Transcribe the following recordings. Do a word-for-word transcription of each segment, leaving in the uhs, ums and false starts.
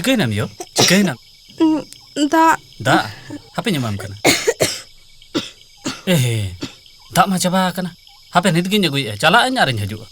ᱪᱤᱠᱟᱹᱭᱮᱱᱟᱢ ᱭᱳ? ᱪᱤᱠᱟᱹᱭᱮᱱᱟᱢ? ᱩᱸ, ᱫᱟᱜ᱾ ᱫᱟᱜ? ᱦᱟᱯᱮᱧ ᱮᱢᱟᱢ ᱠᱟᱱᱟ᱾ ᱮᱦᱮ, ᱫᱟᱜ ᱢᱟ ᱪᱟᱵᱟ ᱟᱠᱟᱱᱟ᱾ ᱦᱟᱯᱮ, ᱱᱤᱛ ᱜᱤᱧ ᱟᱹᱜᱩᱭᱮᱫᱼᱟ, ᱪᱟᱞᱟᱜ ᱟᱹᱧ ᱟᱨᱤᱧ ᱦᱤᱡᱩᱜᱼᱟ᱾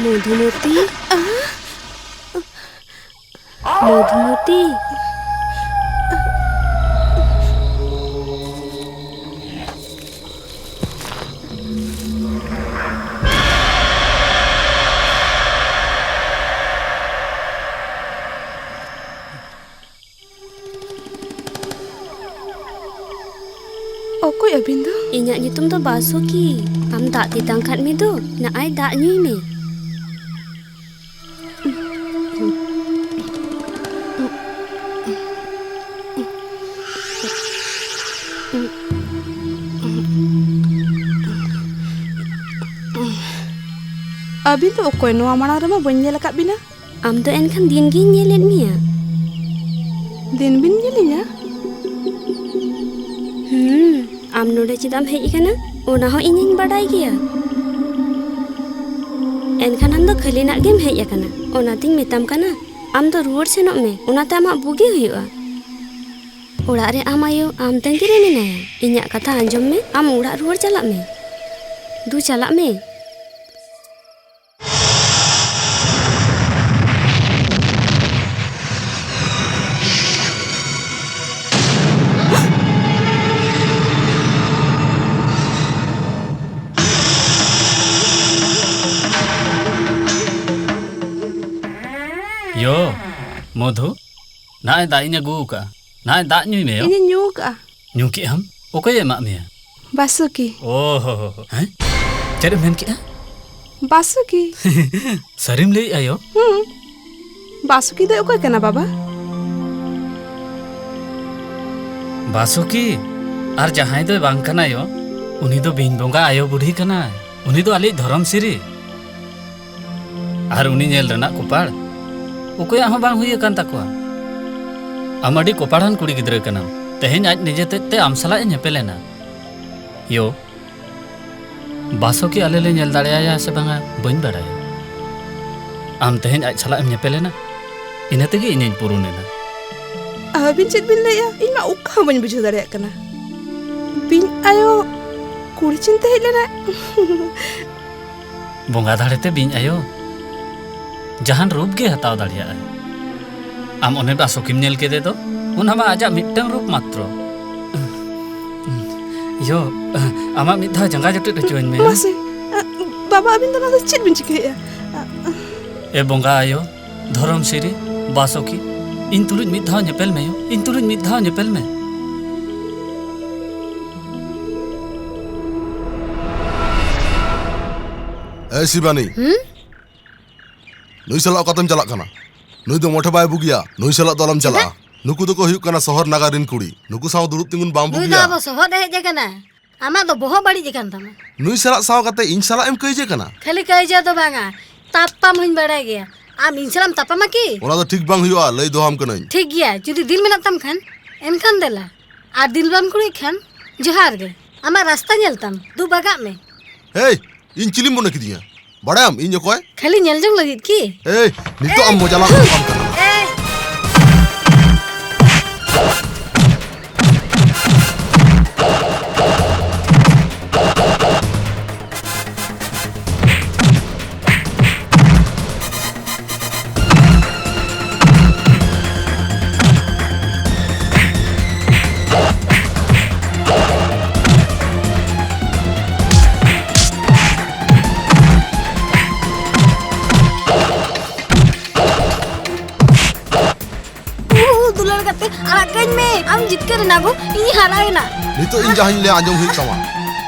ᱢᱚᱫᱷᱩᱢᱚᱛᱤ? ᱢᱚᱫᱷᱩᱢᱚᱛᱤ? ᱚᱠᱚᱭ ᱟᱹᱵᱤᱱ ᱫᱚ? ᱤᱧᱟᱜ ᱧᱩᱛᱩᱢ ᱫᱚ ᱵᱟᱥᱩᱠᱤ᱾ ᱟᱢ ᱫᱟᱜ ᱛᱮᱛᱟᱝ ᱠᱷᱟᱱ ᱢᱮ ᱫᱚ, ᱱᱟᱜᱼᱟᱭ ᱫᱟᱜ ᱧᱩᱭ ᱢᱮ᱾ ᱟᱹᱵᱤᱱ ᱫᱚ ᱚᱠᱚᱭ? ᱱᱚᱣᱟ ᱢᱟᱲᱟᱝ ᱨᱮᱢᱟ ᱵᱟᱹᱧ ᱧᱮᱞ ᱟᱠᱟᱫ ᱵᱤᱱᱟ᱾ ᱟᱢ ᱫᱚ ᱮᱱᱠᱷᱟᱱ ᱫᱤᱱ ᱜᱤᱧ ᱧᱮᱞᱮᱫ ᱢᱮᱭᱟ᱾ ᱫᱤᱱ ᱵᱤᱱ ᱧᱮᱞᱤᱧᱟ? ᱦᱩᱸ, ᱟᱢ ᱱᱚᱰᱮ ᱪᱮᱫᱟᱜ ᱮᱢ ᱦᱮᱡ ᱟᱠᱟᱱᱟ, ᱚᱱᱟ ᱦᱚᱸ ᱤᱧᱤᱧ ᱵᱟᱰᱟᱭ ᱜᱮᱭᱟ᱾ ᱮᱱᱠᱷᱟᱱ ᱟᱢ ᱫᱚ ᱠᱷᱟᱹᱞᱤ ᱱᱟᱜ ᱜᱮᱢ ᱦᱮᱡ ᱟᱠᱟᱱᱟ, ᱚᱱᱟᱛᱤᱧ ᱢᱮᱛᱟᱢ ᱠᱟᱱᱟ, ᱟᱢ ᱫᱚ ᱨᱩᱣᱟᱹᱲ ᱥᱮᱱᱚᱜ ᱢᱮ, ᱚᱱᱟᱛᱮ ᱟᱢᱟᱜ ᱵᱩᱜᱤ ᱦᱩᱭᱩᱜᱼᱟ᱾ ᱚᱲᱟᱜ ᱨᱮ ᱟᱢ ᱟᱭᱳ ᱟᱢ ᱛᱟᱺᱜᱤ ᱨᱮ ᱢᱮᱱᱟᱭᱟ᱾ ᱤᱧᱟᱜ ᱠᱟᱛᱷᱟ ᱟᱸᱡᱚᱢ ᱢᱮ, ᱟᱢ ᱚᱲᱟᱜ ᱨᱩᱣᱟᱹᱲ ᱪᱟᱞᱟᱜ ᱢᱮ᱾ ᱫᱩ, ᱪᱟᱞᱟᱜ ᱢᱮ᱾ ᱭᱳ, ᱢᱚᱫᱷᱩ, ᱱᱟᱜᱼᱮ ᱫᱟᱜ ᱤᱧ ᱟᱹᱜᱩ ᱟᱠᱟᱫᱼᱟ, ᱱᱟᱜᱼᱮ ᱫᱟᱜ ᱧᱩᱭ ᱢᱮ ᱭᱳ᱾ ᱤᱧᱤᱧ ᱧᱩ ᱟᱠᱟᱫᱼᱟ᱾ ᱧᱩ ᱠᱮᱫ ᱟᱢ? ᱚᱠᱚᱭᱮ ᱮᱢᱟᱜ ᱢᱮᱭᱟ? ᱵᱟᱥᱩᱠᱤ᱾ ᱳ ᱦᱳ ᱦᱳ ᱦᱳ᱾ ᱦᱮᱸ? ᱪᱮᱫ ᱮᱢ ᱢᱮᱱ ᱠᱮᱫᱼᱟ? ᱵᱟᱥᱩᱠᱤ᱾ ᱥᱟᱹᱨᱤᱢ ᱞᱟᱹᱭᱮᱫᱼᱟ ᱭᱳ? ᱦᱩᱸ᱾ ᱵᱟᱥᱩᱠᱤ ᱫᱚᱭ ᱚᱠᱚᱭ ᱠᱟᱱᱟ ᱵᱟᱵᱟ? ᱵᱟᱥᱩᱠᱤ ᱟᱨ ᱡᱟᱦᱟᱸᱭ ᱫᱚᱭ ᱵᱟᱝ ᱠᱟᱱᱟ ᱭᱳ, ᱩᱱᱤ ᱫᱚ ᱵᱤᱧ ᱵᱚᱸᱜᱟ ᱟᱭᱳ ᱵᱩᱰᱷᱤ ᱠᱟᱱᱟᱭ᱾ ᱩᱱᱤ ᱫᱚ ᱟᱞᱮᱭᱤᱡ ᱫᱷᱚᱨᱚᱢ ᱥᱤᱨᱤ᱾ ᱟᱨ ᱩᱱᱤ ᱧᱮᱞ ᱨᱮᱱᱟᱜ ᱠᱚᱯᱟᱲ ᱚᱠᱚᱭᱟᱜ ᱦᱚᱸ ᱵᱟᱝ ᱦᱩᱭ ᱟᱠᱟᱱ ᱛᱟᱠᱚᱣᱟ᱾ ᱟᱢ ᱟᱹᱰᱤ ᱠᱚᱯᱟᱲᱟᱱ ᱠᱩᱲᱤ ᱜᱤᱫᱽᱨᱟᱹ ᱠᱟᱱᱟᱢ᱾ ᱛᱮᱦᱮᱧ ᱟᱡ ᱱᱤᱡᱮ ᱛᱮᱫ ᱛᱮ ᱟᱢ ᱥᱟᱞᱟᱜ ᱮ ᱧᱮᱯᱮᱞ ᱮᱱᱟ᱾ ᱭᱳ, ᱵᱟᱥᱚᱠᱤ ᱟᱞᱮ ᱞᱮ ᱧᱮᱞ ᱫᱟᱲᱮᱭᱟᱭᱟ ᱥᱮ ᱵᱟᱝᱟ, ᱵᱟᱹᱧ ᱵᱟᱲᱟᱭᱟ᱾ ᱟᱢ ᱛᱮᱦᱮᱧ ᱟᱡ ᱥᱟᱞᱟᱜ ᱮᱢ ᱧᱮᱯᱮᱞ ᱮᱱᱟ, ᱤᱱᱟᱹ ᱛᱮᱜᱮ ᱤᱧᱤᱧ ᱯᱩᱨᱩᱱ ᱮᱱᱟ᱾ ᱟᱹᱵᱤᱱ ᱪᱮᱫ ᱵᱤᱱ ᱞᱟᱹᱭᱮᱜᱼᱟ? ᱤᱧ ᱢᱟ ᱚᱠᱟ ᱦᱚᱸ ᱵᱟᱹᱧ ᱵᱩᱡᱷᱟᱹᱣ ᱫᱟᱲᱮᱭᱟᱜ ᱠᱟᱱᱟ᱾ ᱵᱤᱧ ᱟᱭᱳ ᱠᱩᱲᱤ ᱪᱤᱱᱛᱟᱹ ᱦᱮᱡ ᱞᱮᱱᱟ᱾ ᱵᱚᱸᱜᱟ ᱫᱟᱲᱮᱛᱮ ᱵᱤᱧ ᱟᱭᱳ ᱡᱟᱦᱟᱱ ᱨᱩᱯ ᱜᱮ ᱦᱟᱛᱟᱣ ᱫᱟᱲᱮᱭᱟᱜᱼᱟᱭ᱾ ᱟᱢ ᱚᱱᱮ ᱵᱟᱥᱚᱠᱤᱢ ᱧᱮᱞ ᱠᱮᱫᱮ ᱫᱚ, ᱚᱱᱟ ᱢᱟ ᱟᱡᱟᱜ ᱢᱤᱫᱴᱟᱝ ᱨᱩᱯ ᱢᱟᱛᱨᱚ᱾ ᱭᱳ, ᱟᱢᱟᱜ ᱢᱤᱫ ᱫᱷᱟᱣ ᱡᱟᱸᱜᱟ ᱡᱚᱴᱮᱫ ᱦᱚᱪᱚᱣᱟᱹᱧ ᱢᱮ᱾ ᱢᱟᱥᱮ, ᱵᱟᱵᱟ, ᱟᱹᱵᱤᱱ ᱫᱚ ᱱᱚᱣᱟ ᱫᱚ ᱪᱮᱫ ᱵᱤᱱ ᱪᱤᱠᱟᱹᱭᱮᱫᱼᱟ? ᱮ ᱵᱚᱸᱜᱟ ᱟᱭᱳ, ᱫᱷᱚᱨᱚᱢ ᱥᱤᱨᱤ, ᱵᱟᱥᱚᱠᱤ, ᱤᱧ ᱛᱩᱞᱩᱡ ᱢᱤᱫ ᱫᱷᱟᱣ ᱧᱮᱯᱮᱞ ᱢᱮ ᱭᱳ, ᱤᱧ ᱛᱩᱞᱩᱡ ᱢᱤᱫ ᱫᱷᱟᱣ ᱧᱮᱯᱮᱞ ᱢᱮ᱾ ᱮ ᱥᱤᱵᱟᱱᱤ, ᱦᱩᱸ? ᱱᱩᱭ ᱥᱟᱞᱟᱜ ᱚᱠᱟᱛᱮᱢ ᱪᱟᱞᱟᱜ ᱠᱟᱱᱟ? ᱱᱩᱭ ᱫᱚ ᱢᱚᱴᱷᱮ ᱵᱟᱭ ᱵᱩᱜᱤᱭᱟ, ᱱᱩᱭ ᱥᱟᱞᱟᱜ ᱫᱚ ᱟᱞᱚᱢ ᱪᱟᱞᱟᱜᱼᱟ᱾ ᱪᱮᱫᱟᱜ? ᱱᱩᱠᱩ ᱫᱚᱠᱚ ᱦᱩᱭᱩᱜ ᱠᱟᱱᱟ ᱥᱚᱦᱚᱨ ᱱᱟᱜᱟᱨ ᱨᱤᱱ ᱠᱩᱲᱤ, ᱱᱩᱠᱩ ᱥᱟᱶ ᱫᱩᱲᱩᱵ ᱛᱤᱸᱜᱩᱱ ᱵᱟᱝ ᱱᱩᱭ ᱫᱚ ᱵᱩᱜᱤᱭᱟ᱾ ᱟᱵᱚ ᱥᱚᱦᱚᱨ ᱮ ᱦᱮᱡ ᱟᱠᱟᱱᱟ᱾ ᱟᱢᱟᱜ ᱫᱚ ᱵᱚᱦᱚᱜ ᱵᱟᱹᱲᱤᱡ ᱟᱠᱟᱱ ᱛᱟᱢᱟ᱾ ᱱᱩᱭ ᱥᱟᱞᱟᱜ ᱥᱟᱶ ᱠᱟᱛᱮ ᱤᱧ ᱥᱟᱞᱟᱜ ᱮᱢ ᱠᱟᱹᱭᱡᱟᱹ ᱠᱟᱱᱟ? ᱠᱷᱟᱹᱞᱤ ᱠᱟᱹᱭᱡᱟᱹ ᱫᱚ ᱵᱟᱝᱟ, ᱛᱟᱯᱟᱢ ᱦᱚᱧ ᱵᱟᱲᱟᱭ ᱜᱮᱭᱟ᱾ ᱟᱢ ᱤᱧ ᱥᱟᱞᱟᱜ ᱮᱢ ᱛᱟᱯᱟᱢᱟ ᱠᱤ? ᱚᱱᱟ ᱫᱚ ᱴᱷᱤᱠ ᱵᱟᱝ ᱦᱩᱭᱩᱜᱼᱟ, ᱞᱟᱹᱭ ᱫᱚᱦᱚᱣᱟᱢ ᱠᱟᱹᱱᱟᱹᱧ᱾ ᱴᱷᱤᱠ ᱜᱮᱭᱟ, ᱡᱩᱫᱤ ᱫᱤᱞ ᱢᱮᱱᱟᱜ ᱛᱟᱢ ᱠᱷᱟᱱ, ᱮᱱᱠᱷᱟᱱ ᱫᱮᱞᱟ᱾ ᱟᱨ ᱫᱤᱞ ᱵᱟᱢ ᱠᱩᱲᱤᱜ ᱠᱷᱟᱱ, ᱡᱚᱦᱟᱨ ᱜᱮ᱾ ᱟᱢᱟᱜ ᱨᱟᱥᱛᱟ ᱧᱮᱞ ᱛᱟᱢ, ᱫᱩ ᱵᱟᱜᱟᱜ ᱢᱮ᱾ ᱦᱮᱭ, ᱤᱧ ᱪᱤᱞᱤᱢ ᱢᱚᱱᱮ ᱠᱤᱫᱤᱧᱟ? ᱵᱟᱲᱟᱭᱟᱢ ᱤᱧ ᱚᱠᱚᱭ? ᱠᱷᱟᱹᱞᱤ ᱧᱮᱞ ᱡᱚᱝ ᱞᱟᱹᱜᱤᱫ ᱠᱤ? ᱮᱭ, ᱱᱤᱛᱚᱜ ᱟᱢ ᱢᱚᱡᱟ ᱞᱟᱝ ᱮᱢᱟᱢ ᱠᱟᱱᱟ᱾ ᱮᱭ᱾ ᱩᱦᱩ, ᱫᱩᱞᱟᱹᱲ ᱜᱟᱛᱮ, ᱟᱲᱟᱜ ᱠᱟᱹᱧ ᱢᱮ᱾ ᱟᱢ ᱡᱤᱛᱠᱟᱹᱨ ᱮᱱᱟ ᱜᱳ, ᱤᱧ ᱦᱟᱨᱟᱭᱮᱱᱟ᱾ ᱱᱤᱛᱚᱜ ᱤᱧ ᱡᱟᱦᱟᱸᱧ ᱞᱟᱹᱭᱟ ᱟᱸᱡᱚᱢ ᱦᱩᱭᱩᱜ ᱛᱟᱢᱟ᱾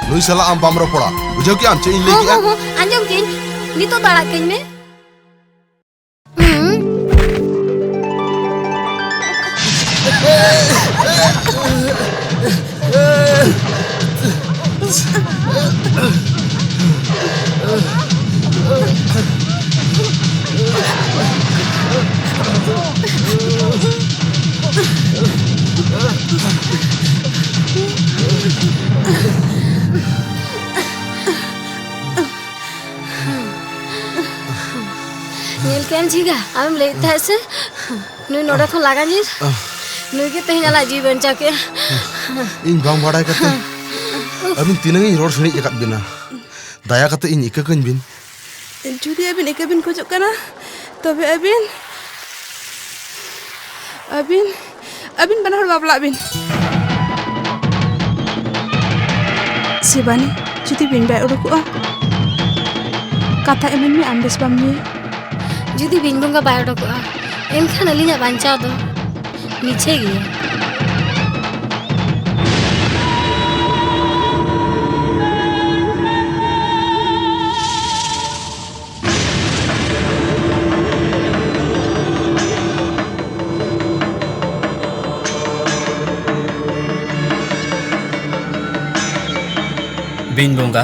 ᱱᱩᱭ ᱥᱟᱞᱟᱜ ᱟᱢ ᱵᱟᱢ ᱨᱚᱯᱚᱲᱟ᱾ ᱵᱩᱡᱷᱟᱹᱣ ᱠᱮᱜᱼᱟᱢ ᱪᱮᱫ ᱤᱧ ᱞᱟᱹᱭ ᱦᱚᱸ, ᱠᱮᱜᱼᱟ? ᱦᱚᱸ, ᱦᱚᱸ, ᱟᱸᱡᱚᱢ ᱠᱮᱜᱼᱟᱹᱧ᱾ ᱱᱤᱛᱚᱜ ᱫᱚ ᱟᱲᱟᱜ ᱠᱟᱹᱧ ᱢᱮ᱾ ᱦᱩᱸ᱾ ᱧᱮᱞ ᱠᱮᱜᱼᱟᱢ ᱡᱷᱤᱸᱜᱟ, ᱟᱢᱮᱢ ᱞᱟᱹᱭᱮᱫ ᱛᱟᱦᱮᱸᱫ ᱥᱮ ᱱᱩᱭ ᱱᱚᱰᱮ ᱠᱷᱚᱱ ᱞᱟᱜᱟ ᱧᱤᱨ? ᱱᱩᱭ ᱜᱮ ᱛᱮᱦᱮᱧ ᱟᱞᱟᱜ ᱡᱤᱣᱤ ᱵᱟᱧᱪᱟᱣ ᱠᱮᱜᱼᱟ᱾ ᱤᱧ ᱵᱟᱝ ᱵᱟᱲᱟᱭ ᱠᱟᱛᱮ ᱟᱹᱵᱤᱱ ᱛᱤᱱᱟᱹᱝ ᱤᱧ ᱨᱚᱲ ᱥᱤᱬᱤᱡ ᱟᱠᱟᱫ ᱵᱤᱱᱟ? ᱫᱟᱭᱟ ᱠᱟᱛᱮ ᱤᱧ ᱤᱠᱟᱹ ᱠᱟᱹᱧ ᱵᱤᱱ᱾ ᱡᱩᱫᱤ ᱟᱹᱵᱤᱱ ᱤᱠᱟᱹ ᱵᱤᱱ ᱠᱷᱚᱡᱚᱜ ᱠᱟᱱᱟ, ᱛᱚᱵᱮ ᱟᱹᱵᱤᱱ, ᱟᱹᱵᱤᱱ, ᱟᱹᱵᱤᱱ ᱵᱟᱱᱟ ᱦᱚᱲ ᱵᱟᱯᱞᱟᱜ ᱵᱤᱱ᱾ ᱥᱤᱵᱟᱱᱤ, ᱡᱩᱫᱤ ᱵᱤᱧ ᱵᱟᱭ ᱩᱰᱩᱠᱚᱜᱼᱟ, ᱠᱟᱛᱷᱟ ᱮᱢᱟᱹᱧ ᱢᱮ, ᱟᱢ ᱵᱮᱥ ᱵᱟᱢ ᱧᱩᱭᱟ᱾ ᱡᱩᱫᱤ ᱵᱤᱧ ᱵᱚᱸᱜᱟ ᱵᱟᱭ ᱩᱰᱩᱠᱚᱜᱼᱟ, ᱮᱱᱠᱷᱟᱱ ᱟᱹᱞᱤᱧᱟᱜ ᱵᱟᱧᱪᱟᱣ ᱫᱚ ᱢᱤᱪᱷᱟᱹ ᱜᱮᱭᱟ᱾ ᱵᱤᱧ ᱵᱚᱸᱜᱟ,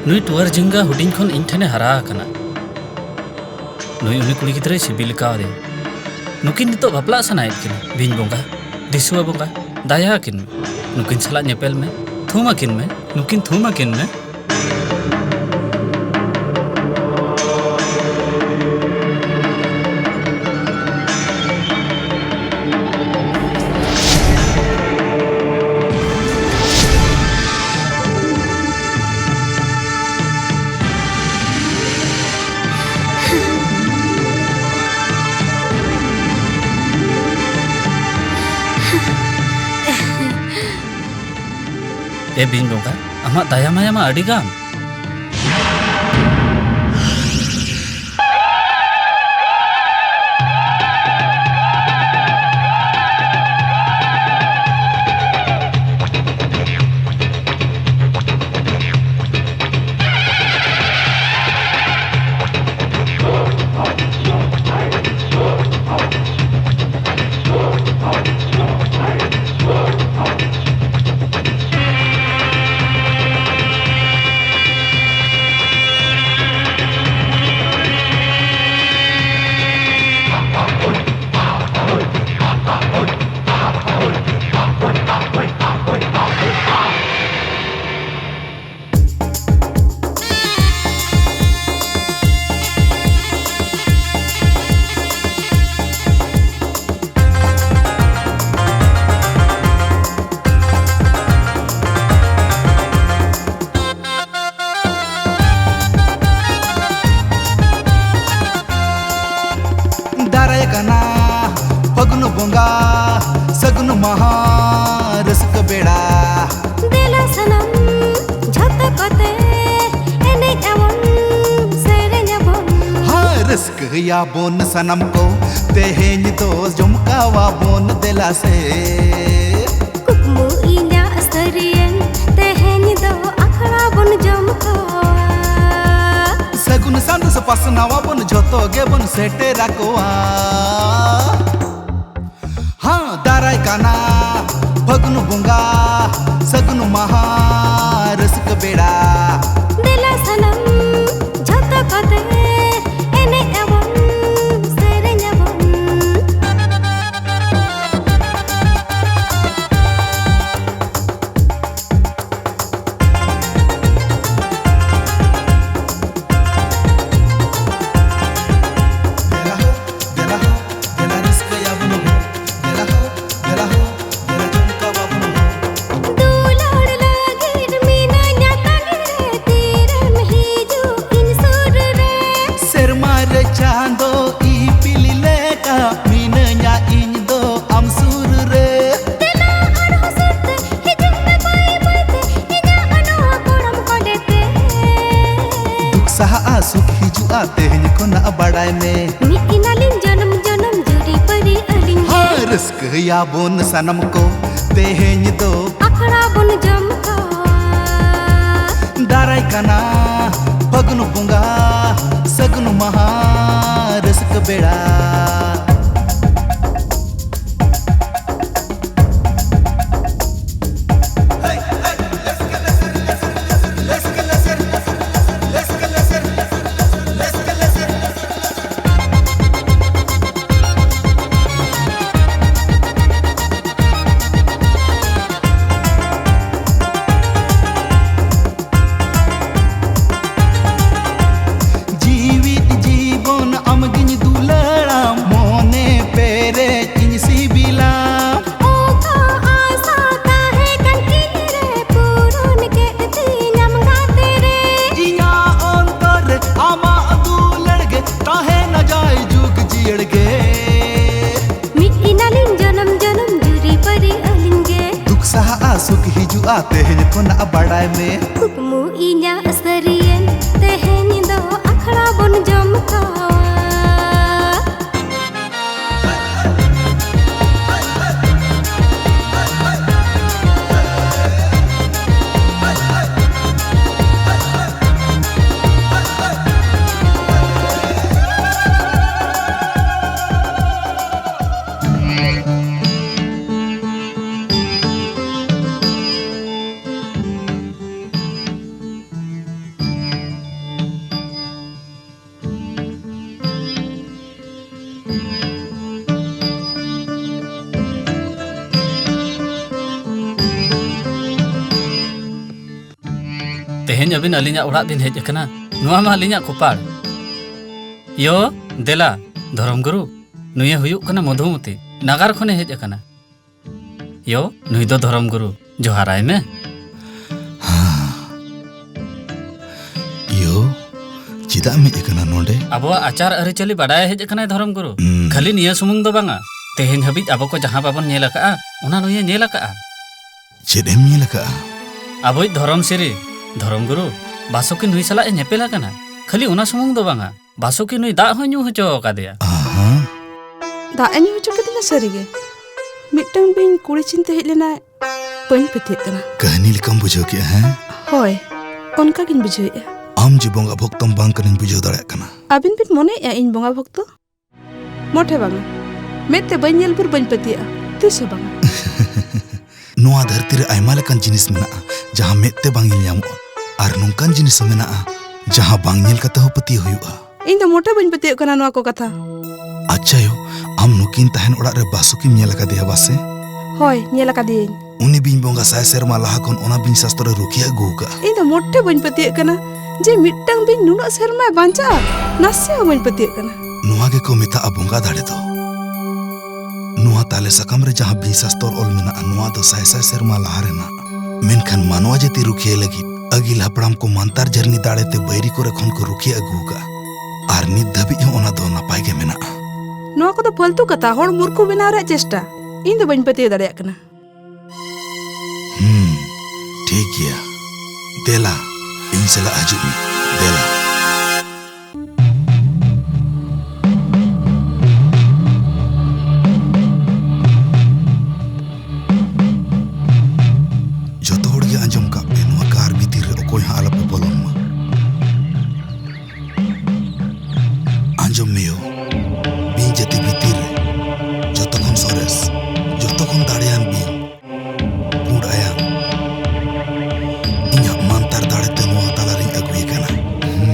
ᱱᱩᱭ ᱴᱩᱣᱟᱹᱨ ᱡᱷᱤᱸᱜᱟᱹ ᱦᱩᱰᱤᱧ ᱠᱷᱚᱱ ᱤᱧ ᱴᱷᱮᱱᱮ ᱦᱟᱨᱟ ᱟᱠᱟᱱᱟ᱾ ᱱᱩᱭ ᱩᱱᱤ ᱠᱩᱲᱤ ᱜᱤᱫᱽᱨᱟᱹᱭ ᱥᱤᱵᱤᱞ ᱠᱟᱣᱫᱤᱧ᱾ ᱱᱩᱠᱤᱱ ᱱᱤᱛᱚᱜ ᱵᱟᱯᱞᱟᱜ ᱥᱟᱱᱟᱭᱮᱫ ᱠᱤᱱᱟ᱾ ᱵᱤᱧ ᱵᱚᱸᱜᱟ, ᱫᱤᱥᱩᱣᱟᱹ ᱵᱚᱸᱜᱟ, ᱫᱟᱭᱟ ᱟᱹᱠᱤᱱ ᱢᱮ᱾ ᱱᱩᱠᱤᱱ ᱥᱟᱞᱟᱜ ᱧᱮᱯᱮᱞ ᱢᱮ, ᱛᱷᱩᱢ ᱟᱹᱠᱤᱱ ᱢᱮ, ᱱᱩᱠᱤᱱ ᱛᱷᱩᱢ ᱟᱹᱠᱤᱱ ᱢᱮ᱾ ᱮ ᱵᱤᱧ ᱵᱚᱸᱜᱟ, ᱟᱢᱟᱜ ᱫᱟᱭᱟ ᱢᱟᱭᱟ ᱢᱟ ᱟᱹᱰᱤ ᱜᱟᱱ᱾ ᱫᱟᱨᱟᱭ ᱠᱟᱱᱟ ᱯᱷᱟᱹᱜᱩᱱ ᱵᱚᱸᱜᱟ, ᱥᱟᱹᱜᱩᱱ ᱢᱟᱦᱟ, ᱨᱟᱹᱥᱠᱟᱹ ᱵᱮᱲᱟ᱾ ᱫᱮᱞᱟ ᱥᱟᱱᱟᱢ ᱡᱷᱚᱛᱚ ᱠᱚᱛᱮ, ᱮᱱᱮᱡ ᱟᱵᱚᱱ, ᱥᱮᱨᱮᱧ ᱟᱵᱚᱱ᱾ ᱦᱮᱸ, ᱨᱟᱹᱥᱠᱟᱹᱭᱟᱵᱚᱱ ᱥᱟᱱᱟᱢ ᱠᱚ, ᱛᱮᱦᱮᱧ ᱫᱚ ᱡᱚᱢᱠᱟᱣᱟᱵᱚᱱ, ᱫᱮᱞᱟ ᱥᱮ᱾ ᱠᱩᱠᱢᱩ ᱤᱧᱟᱜ ᱥᱟᱹᱨᱤᱭᱮᱱ, ᱛᱮᱦᱮᱧ ᱫᱚ ᱟᱠᱷᱲᱟ ᱵᱚᱱ ᱡᱚᱢ ᱠᱚᱣᱟ᱾ ᱥᱟᱹᱜᱩᱱ ᱥᱟᱸᱫᱮᱥ ᱯᱟᱥᱱᱟᱣ ᱟᱵᱚᱱ, ᱡᱷᱚᱛᱚ ᱜᱮᱵᱚᱱ ᱥᱮᱴᱮᱨ ᱟᱠᱚᱣᱟ᱾ ᱦᱟᱸ, ᱫᱟᱨᱟᱭ ᱠᱟᱱᱟ ᱯᱷᱟᱹᱜᱩᱱ ᱵᱚᱸᱜᱟ, ᱥᱟᱹᱜᱩᱱ ᱢᱟᱦᱟ, ᱨᱟᱹᱥᱠᱟᱹ ᱵᱮᱲᱟ᱾ ᱫᱮᱞᱟ ᱥᱟᱱᱟᱢ ᱡᱷᱚᱛᱚ ᱠᱚᱛᱮ ᱮᱱᱮᱡ ᱟᱵᱚᱱ, ᱥᱮᱨᱮᱧ ᱟᱵᱚᱱ᱾ ᱫᱮᱞᱟ ᱦᱳ, ᱫᱮᱞᱟ ᱦᱳ, ᱫᱮᱞᱟ ᱨᱟᱹᱥᱠᱟᱹᱭᱟᱵᱚᱱ ᱦᱳ᱾ ᱫᱮᱞᱟ ᱦᱳ, ᱫᱮᱞᱟ ᱦᱳ, ᱫᱮᱞᱟ ᱪᱚᱢᱠᱟᱣᱟᱵᱚᱱ ᱦᱳ᱾ ᱫᱩᱞᱟᱹᱲ ᱞᱟᱹᱜᱤᱫ ᱢᱤᱱᱟᱹᱧᱟ ᱛᱟᱺᱜᱤ ᱨᱮ, ᱛᱤᱨᱮᱢ ᱦᱤᱡᱩᱜ ᱤᱧ ᱥᱩᱨ ᱨᱮ? ᱥᱮᱨᱢᱟ ᱨᱮ ᱪᱟᱸᱫᱚ ᱤᱯᱤᱞ ᱞᱮᱠᱟ ᱢᱤᱱᱟᱹᱧᱟ ᱤᱧ ᱫᱚ ᱟᱢ ᱥᱩᱨ ᱨᱮ᱾ ᱫᱮᱞᱟ ᱟᱨᱦᱚᱸ ᱥᱩᱨ ᱛᱮ ᱦᱤᱡᱩᱜ ᱢᱮ ᱵᱟᱹᱭ ᱵᱟᱹᱭ ᱛᱮ, ᱤᱧᱟᱹᱜ ᱱᱚᱣᱟ ᱠᱚᱲᱟᱢ ᱠᱚᱞᱮ ᱛᱮ᱾ ᱫᱩᱠ ᱥᱟᱦᱟᱜᱼᱟ, ᱥᱩᱠ ᱦᱤᱡᱩᱜᱼᱟ, ᱛᱮᱦᱮᱧ ᱠᱷᱚᱱᱟᱜ ᱵᱟᱲᱟᱭ ᱢᱮ᱾ ᱢᱤᱫ ᱮᱱᱟᱞᱤᱧ ᱡᱚᱱᱚᱢ ᱡᱚᱱᱚᱢ ᱡᱩᱨᱤ ᱯᱟᱹᱨᱤ ᱟᱹᱞᱤᱧ ᱜᱮ᱾ ᱦᱮᱸ, ᱨᱟᱹᱥᱠᱟᱹᱭᱟᱵᱚᱱ ᱥᱟᱱᱟᱢ ᱠᱚ ᱛᱮᱦᱮᱧ ᱫᱚ᱾ ᱟᱠᱷᱲᱟ ᱵᱚᱱ ᱡᱚᱢ ᱠᱚᱣᱟ᱾ ᱫᱟᱨᱟᱭ ᱠᱟᱱᱟ ᱯᱷᱟᱹᱜᱩᱱ ᱵᱚᱸᱜᱟ, ᱥᱟᱹᱜᱩᱱ ᱢᱟᱦᱟ, ᱨᱟᱹᱥᱠᱟᱹ ᱵᱮᱲᱟ᱾ ᱡᱤᱣᱤᱫ ᱡᱤᱵᱚᱱ ᱟᱢᱜᱤᱧ ᱫᱩᱞᱟᱹᱲᱟᱢ, ᱢᱚᱱᱮ ᱯᱮᱨᱮᱡ ᱤᱧ ᱥᱤᱵᱤᱞᱟᱢ᱾ ᱚᱠᱟ ᱟᱥᱟ ᱛᱟᱦᱮᱸ ᱠᱟᱱ ᱤᱧ ᱨᱮ, ᱯᱩᱨᱩᱱ ᱠᱮᱫ ᱛᱤᱧᱟᱢ ᱜᱟᱛᱮ ᱨᱮ᱾ ᱤᱧᱟᱹᱜ ᱚᱱᱛᱚᱨ ᱨᱮ ᱟᱢᱟᱜ ᱫᱩᱞᱟᱹᱲ ᱜᱮ ᱛᱟᱦᱮᱱᱟ ᱡᱟᱭ ᱡᱩᱜᱽ ᱡᱤᱭᱟᱹᱲ ᱜᱮ᱾ ᱢᱤᱫ ᱮᱱᱟᱞᱤᱧ ᱡᱚᱱᱚᱢ ᱡᱚᱱᱚᱢ ᱡᱩᱨᱤ ᱯᱟᱹᱨᱤ ᱟᱹᱞᱤᱧ ᱜᱮ᱾ ᱫᱩᱠ ᱥᱟᱦᱟᱜᱼᱟ, ᱥᱩᱠ ᱦᱤᱡᱩᱜᱼᱟ, ᱛᱮᱦᱮᱧ ᱠᱷᱚᱱᱟᱜ ᱵᱟᱲᱟᱭ ᱢᱮ᱾ ᱠᱩᱠᱢᱩ ᱤᱧᱟᱹᱜ ᱥᱟᱹᱨᱤᱭᱮᱱ, ᱛᱮᱦᱮᱧ ᱫᱚ ᱟᱠᱷᱲᱟ ᱵᱚᱱ ᱡᱚᱢ ᱠᱚᱣᱟ᱾ ᱟᱹᱵᱤᱱ ᱟᱹᱞᱤᱧᱟᱜ ᱚᱲᱟᱜ ᱵᱤᱱ ᱦᱮᱡ ᱟᱠᱟᱱᱟ? ᱱᱚᱣᱟ ᱢᱟ ᱟᱹᱞᱤᱧᱟᱜ ᱠᱚᱯᱟᱲ᱾ ᱭᱳ, ᱫᱮᱞᱟ, ᱫᱷᱚᱨᱚᱢ ᱜᱩᱨᱩ, ᱱᱩᱭᱮ ᱦᱩᱭᱩᱜ ᱠᱟᱱᱟ ᱢᱚᱫᱷᱩᱢᱚᱛᱤ, ᱱᱟᱜᱟᱨ ᱠᱷᱚᱱᱮ ᱦᱮᱡ ᱟᱠᱟᱱᱟ᱾ ᱭᱳ, ᱱᱩᱭ ᱫᱚ ᱫᱷᱚᱨᱚᱢ ᱜᱩᱨᱩ, ᱡᱚᱦᱟᱨᱟᱭ ᱢᱮ᱾ ᱦᱟᱸ᱾ ᱭᱳ, ᱪᱮᱫᱟᱜ ᱮᱢ ᱦᱮᱡ ᱟᱠᱟᱱᱟ ᱱᱚᱰᱮ? ᱟᱵᱚᱣᱟᱜ ᱟᱪᱟᱨ ᱟᱹᱨᱤᱪᱟᱹᱞᱤ ᱵᱟᱰᱟᱭ ᱦᱮᱡ ᱟᱠᱟᱱᱟᱭ ᱫᱷᱚᱨᱚᱢ ᱜᱩᱨᱩ᱾ ᱦᱩᱸ᱾ ᱠᱷᱟᱹᱞᱤ ᱱᱤᱭᱟᱹ ᱥᱩᱢᱩᱝ ᱫᱚ ᱵᱟᱝᱟ, ᱛᱮᱦᱮᱧ ᱦᱟᱹᱵᱤᱡ ᱟᱵᱚ ᱠᱚ ᱡᱟᱦᱟᱸ ᱵᱟᱵᱚᱱ ᱧᱮᱞ ᱟᱠᱟᱜᱼᱟ, ᱚᱱᱟ ᱱᱩᱭᱮ ᱧᱮᱞ ᱟᱠᱟᱜᱼᱟ᱾ ᱪᱮᱫ ᱮᱢ ᱧᱮᱞ ᱟᱠᱟᱜᱼᱟ? ᱟᱵᱚᱭᱤᱡ ᱫᱷᱚᱨᱚᱢ ᱥᱤᱨᱤ, ᱫᱷᱚᱨᱚᱢ ᱜᱩᱨᱩ, ᱵᱟᱥᱩᱠᱤ ᱱᱩᱭ ᱥᱟᱞᱟᱜ ᱮ ᱧᱮᱯᱮᱞ ᱟᱠᱟᱱᱟ᱾ ᱠᱷᱟᱹᱞᱤ ᱚᱱᱟ ᱥᱩᱢᱩᱝ ᱫᱚ ᱵᱟᱝᱟ, ᱵᱟᱥᱩᱠᱤ ᱱᱩᱭ ᱫᱟᱜ ᱦᱚᱸᱭ ᱧᱩ ᱦᱚᱪᱚ ᱟᱠᱟᱫᱮᱭᱟ᱾ ᱟᱦᱟ᱾ ᱫᱟᱜ ᱮ ᱧᱩ ᱦᱚᱪᱚ ᱠᱮᱫᱤᱧᱟ ᱥᱟᱹᱨᱤᱜᱮ᱾ ᱢᱤᱫᱴᱟᱝ ᱵᱤᱧ ᱠᱩᱲᱤ ᱪᱤᱱᱛᱮ ᱦᱮᱡ ᱞᱮᱱᱟᱭ᱾ ᱵᱟᱹᱧ ᱯᱟᱹᱛᱭᱟᱹᱜ ᱠᱟᱱᱟ᱾ ᱠᱟᱹᱦᱱᱤ ᱞᱮᱠᱟᱢ ᱵᱩᱡᱷᱟᱹᱣ ᱠᱮᱜᱼᱟ, ᱦᱮᱸ? ᱦᱳᱭ, ᱚᱱᱠᱟ ᱜᱤᱧ ᱵᱩᱡᱷᱟᱹᱣᱮᱫᱼᱟ᱾ ᱟᱢ ᱡᱮ ᱵᱚᱸᱜᱟ ᱵᱷᱚᱠᱛᱚᱢ ᱵᱟᱝ ᱠᱟᱱᱟᱧ ᱵᱩᱡᱷᱟᱹᱣ ᱫᱟᱲᱮᱭᱟᱜ ᱠᱟᱱᱟ᱾ ᱟᱹᱵᱤᱱ ᱵᱤᱱ ᱢᱚᱱᱮᱭᱮᱫᱼᱟ ᱤᱧ ᱵᱚᱸᱜᱟ ᱵᱷᱚᱠᱛᱚ? ᱢᱚᱴᱷᱮ ᱵᱟᱝᱟ᱾ ᱢᱮᱫ ᱛᱮ ᱵᱟᱹᱧ ᱧᱮᱞ ᱵᱷᱳᱨ ᱵᱟᱹᱧ ᱯᱟᱹᱛᱭᱟᱹᱜᱼᱟ, ᱛᱤᱥ ᱦᱚᱸ ᱵᱟᱝᱟ᱾ ᱱᱚᱣᱟ ᱫᱷᱟᱹᱨᱛᱤ ᱨᱮ ᱟᱭᱢᱟ ᱞᱮᱠᱟᱱ ᱡᱤᱱᱤᱥ ᱢᱮᱱᱟᱜᱼᱟ, ᱡᱟᱦᱟᱸ ᱢᱮᱫ ᱛᱮ ᱵᱟᱝ ᱧᱮᱞ ᱧᱟᱢᱚᱜᱼᱟ, ᱟᱨ ᱱᱚᱝᱠᱟᱱ ᱡᱤᱱᱤᱥ ᱦᱚᱸ ᱢᱮᱱᱟᱜᱼᱟ, ᱡᱟᱦᱟᱸ ᱵᱟᱝ ᱧᱮᱞ ᱠᱟᱛᱮ ᱦᱚᱸ ᱯᱟᱹᱛᱭᱟᱹᱣ ᱦᱩᱭᱩᱜᱼᱟ᱾ ᱤᱧ ᱫᱚ ᱢᱚᱴᱷᱮ ᱵᱟᱹᱧ ᱯᱟᱹᱛᱭᱟᱹᱜ ᱠᱟᱱᱟ ᱱᱚᱣᱟ ᱠᱚ ᱠᱟᱛᱷᱟ᱾ ᱟᱪᱪᱷᱟ ᱭᱳ, ᱟᱢ ᱱᱩᱠᱤᱱ ᱛᱟᱦᱮᱱ ᱚᱲᱟᱜ ᱨᱮ ᱵᱟᱥᱩᱠᱤᱢ ᱧᱮᱞ ᱟᱠᱟᱫᱮᱭᱟ ᱵᱟᱥᱮ? ᱦᱳᱭ, ᱧᱮᱞ ᱟᱠᱟᱫᱮᱭᱟᱹᱧ᱾ ᱩᱱᱤ ᱵᱤᱧ ᱵᱚᱸᱜᱟ ᱥᱟᱭ ᱥᱮᱨᱢᱟ ᱞᱟᱦᱟ ᱠᱷᱚᱱ ᱚᱱᱟ ᱵᱤᱧ ᱥᱟᱥᱛᱚᱨ ᱮ ᱨᱩᱠᱷᱤᱭᱟᱹ ᱟᱹᱜᱩ ᱟᱠᱟᱫᱼᱟ᱾ ᱤᱧ ᱫᱚ ᱢᱚᱴᱷᱮ ᱵᱟᱹᱧ ᱯᱟᱹᱛᱭᱟᱹᱜ ᱠᱟᱱᱟ ᱡᱮ ᱢᱤᱫᱴᱟᱝ ᱵᱤᱧ ᱱᱩᱱᱟᱹᱜ ᱥᱮᱨᱢᱟᱭ ᱵᱟᱧᱪᱟᱜᱼᱟ, ᱱᱟᱥᱮ ᱦᱚᱸ ᱵᱟᱹᱧ ᱯᱟᱹᱛᱭᱟᱹᱜ ᱠᱟᱱᱟ᱾ ᱱᱚᱣᱟ ᱜᱮᱠᱚ ᱢᱮᱛᱟᱜᱼᱟ ᱵᱚᱸᱜᱟ ᱫᱟᱲᱮ ᱫᱚ᱾ ᱱᱚᱣᱟ ᱛᱟᱞᱮ ᱥᱟᱠᱟᱢ ᱨᱮ ᱡᱟᱦᱟᱸ ᱵᱤᱧ ᱥᱟᱥᱛᱚᱨ ᱚᱞ ᱢᱮᱱᱟᱜᱼᱟ, ᱱᱚᱣᱟ ᱫᱚ ᱥᱟᱭ ᱥᱟᱭ ᱥᱮᱨᱢᱟ ᱞᱟᱦᱟ ᱨᱮᱱᱟᱜ᱾ ᱢᱮᱱᱠᱷᱟᱱ ᱢᱟᱱᱣᱟ ᱡᱟᱹᱛᱤ ᱨᱩᱠᱷᱤᱭᱟᱹ ᱞᱟᱹᱜᱤᱫ ᱟᱹᱜᱤᱞ ᱦᱟᱯᱲᱟᱢ ᱠᱚ ᱢᱟᱱᱛᱟᱨ ᱡᱷᱟᱹᱨᱱᱤ ᱫᱟᱲᱮ ᱛᱮ ᱵᱟᱹᱭᱨᱤ ᱠᱚᱨᱮ ᱠᱷᱚᱱ ᱠᱚ ᱨᱩᱠᱷᱤᱭᱟᱹ ᱟᱹᱜᱩ ᱟᱠᱟᱫᱼᱟ᱾ ᱟᱨ ᱱᱤᱛ ᱫᱷᱟᱹᱵᱤᱡ ᱦᱚᱸ ᱚᱱᱟ ᱫᱚ ᱱᱟᱯᱟᱭ ᱜᱮ ᱢᱮᱱᱟᱜᱼᱟ᱾ ᱱᱚᱣᱟ ᱠᱚᱫᱚ ᱯᱷᱟᱹᱞᱛᱩ ᱠᱟᱛᱷᱟ, ᱦᱚᱲ ᱢᱩᱨᱠᱷᱩ ᱵᱮᱱᱟᱣ ᱨᱮᱭᱟᱜ ᱪᱮᱥᱴᱟ᱾ ᱤᱧ ᱫᱚ ᱵᱟᱹᱧ ᱯᱟᱹᱛᱭᱟᱹᱣ ᱫᱟᱲᱮᱭᱟᱜ ᱠᱟᱱᱟ᱾ ᱦᱩᱸ, ᱴᱷᱤᱠ ᱜᱮᱭᱟ᱾ ᱫᱮᱞᱟ, ᱤᱧ ᱥᱟᱞᱟᱜ ᱦᱤᱡᱩᱜ ᱢᱮ᱾ ᱫᱮᱞᱟ᱾ ᱡᱚᱛᱚ ᱦᱚᱲ ᱜᱮ ᱟᱸᱡᱚᱢ ᱠᱟᱜ ᱯᱮ, ᱱᱚᱣᱟ ᱠᱟᱨ ᱵᱷᱤᱛᱤᱨ ᱨᱮ ᱚᱠᱚᱭ ᱦᱚᱸ ᱟᱞᱚᱯᱮ ᱵᱚᱞᱚᱱ ᱢᱟ᱾ ᱟᱸᱡᱚᱢ ᱢᱮ ᱭᱳ, ᱵᱤᱧ ᱡᱟᱹᱛᱤ ᱵᱷᱤᱛᱤᱨ ᱨᱮ ᱡᱚᱛᱚ ᱠᱷᱚᱱ ᱥᱚᱨᱮᱥ, ᱡᱚᱛᱚ ᱠᱷᱚᱱ ᱫᱟᱲᱮᱭᱟᱱ ᱵᱤᱧ, ᱯᱩᱸᱰ ᱟᱭᱟᱝ, ᱤᱧᱟᱜ ᱢᱟᱱᱛᱟᱨ ᱫᱟᱲᱮᱛᱮ ᱱᱚᱣᱟ ᱛᱟᱞᱟᱨᱤᱧ ᱟᱹᱜᱩᱭᱮ ᱠᱟᱱᱟ᱾ ᱦᱩᱸ᱾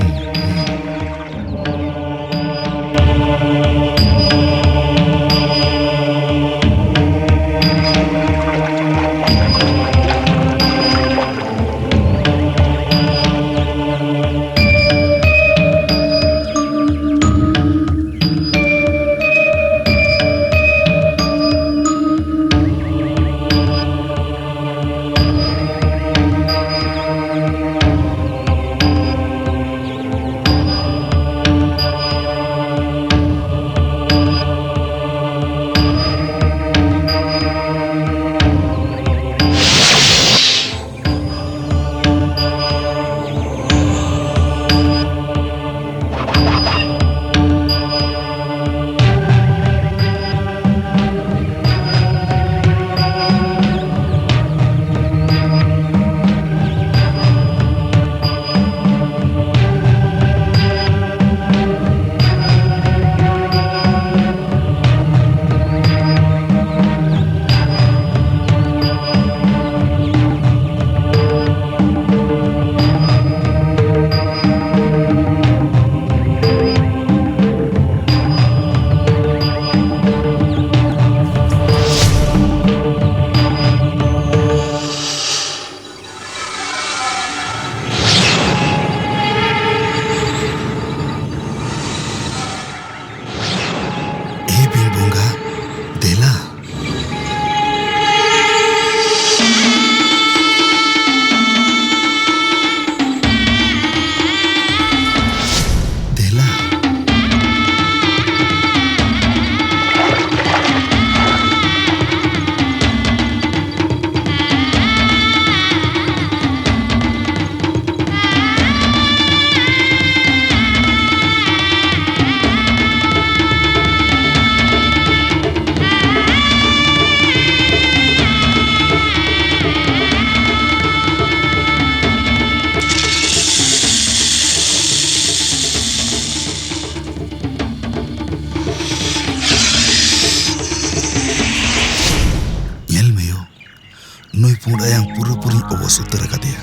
ᱯᱩᱸᱰ ᱟᱭᱟᱝ ᱯᱩᱨᱟᱹᱯᱩᱨᱤᱧ ᱚᱵᱚᱥ ᱩᱛᱟᱹᱨ ᱟᱠᱟᱫᱮᱭᱟ᱾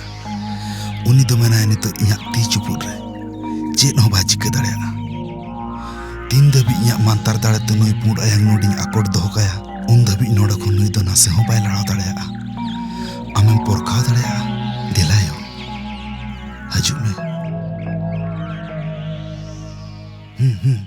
ᱩᱱᱤ ᱫᱚ ᱢᱮᱱᱟᱭᱟ ᱱᱤᱛᱚᱜ ᱤᱧᱟᱜ ᱛᱤ ᱪᱩᱯᱩᱫ ᱨᱮ, ᱪᱮᱫ ᱦᱚᱸ ᱵᱟᱭ ᱪᱤᱠᱟᱹ ᱫᱟᱲᱮᱭᱟᱜᱼᱟ᱾ ᱛᱤᱱ ᱫᱷᱟᱹᱵᱤᱡ ᱤᱧᱟᱜ ᱢᱟᱱᱛᱟᱨ ᱫᱟᱲᱮ ᱛᱮ ᱱᱩᱭ ᱯᱩᱸᱰ ᱟᱭᱟᱝ ᱱᱚᱰᱮᱧ ᱟᱠᱚᱴ ᱫᱚᱦᱚ ᱠᱟᱭᱟ, ᱩᱱ ᱫᱷᱟᱹᱵᱤᱡ ᱱᱚᱰᱮ ᱠᱷᱚᱱ ᱱᱩᱭ ᱫᱚ ᱱᱟᱥᱮ ᱦᱚᱸ ᱵᱟᱭ ᱞᱟᱲᱟᱣ ᱫᱟᱲᱮᱭᱟᱜᱼᱟ᱾ ᱟᱢᱮᱢ ᱯᱚᱨᱠᱷᱟᱣ ᱫᱟᱲᱮᱭᱟᱜᱼᱟ? ᱫᱮᱞᱟᱭᱳ, ᱦᱤᱡᱩᱜ ᱢᱮ᱾ ᱦᱩᱸ, ᱦᱩᱸ᱾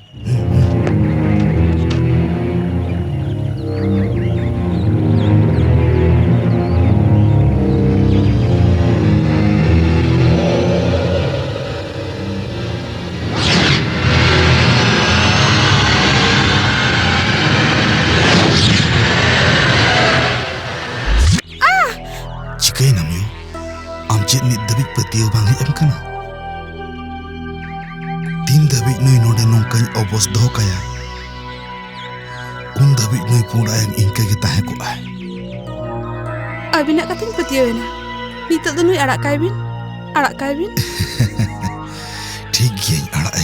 ᱪᱤᱠᱟᱹᱭᱮᱱᱟᱢ ᱭᱳ? ᱟᱢ ᱪᱮᱫ ᱱᱤᱛ ᱫᱷᱟᱹᱵᱤᱡ ᱯᱟᱹᱛᱭᱟᱹᱣ ᱵᱟᱝ ᱦᱮᱡ ᱟᱢ ᱠᱟᱱᱟ? ᱛᱤᱱ ᱫᱷᱟᱹᱵᱤᱡ ᱱᱩᱭ ᱱᱚᱰᱮ ᱱᱚᱝᱠᱟᱧ ᱚᱵᱚᱥ ᱫᱚᱦᱚ ᱠᱟᱭᱟ, ᱩᱱ ᱫᱷᱟᱹᱵᱤᱡ ᱱᱩᱭ ᱯᱩᱸᱰ ᱟᱭᱟᱝ ᱤᱱᱠᱟᱹ ᱜᱮ ᱛᱟᱦᱮᱸ ᱠᱚᱜᱼᱟᱭ᱾ ᱟᱹᱵᱤᱱᱟᱜ ᱠᱟᱛᱷᱟᱧ ᱯᱟᱹᱛᱭᱟᱹᱣ ᱮᱱᱟ᱾ ᱱᱤᱛᱚᱜ ᱫᱚ ᱱᱩᱭ ᱟᱲᱟᱜ ᱠᱟᱭ ᱵᱤᱱ, ᱟᱲᱟᱜ ᱠᱟᱭ ᱵᱤᱱ᱾ ᱴᱷᱤᱠ ᱜᱮᱭᱟᱹᱧ, ᱟᱲᱟᱜ ᱮ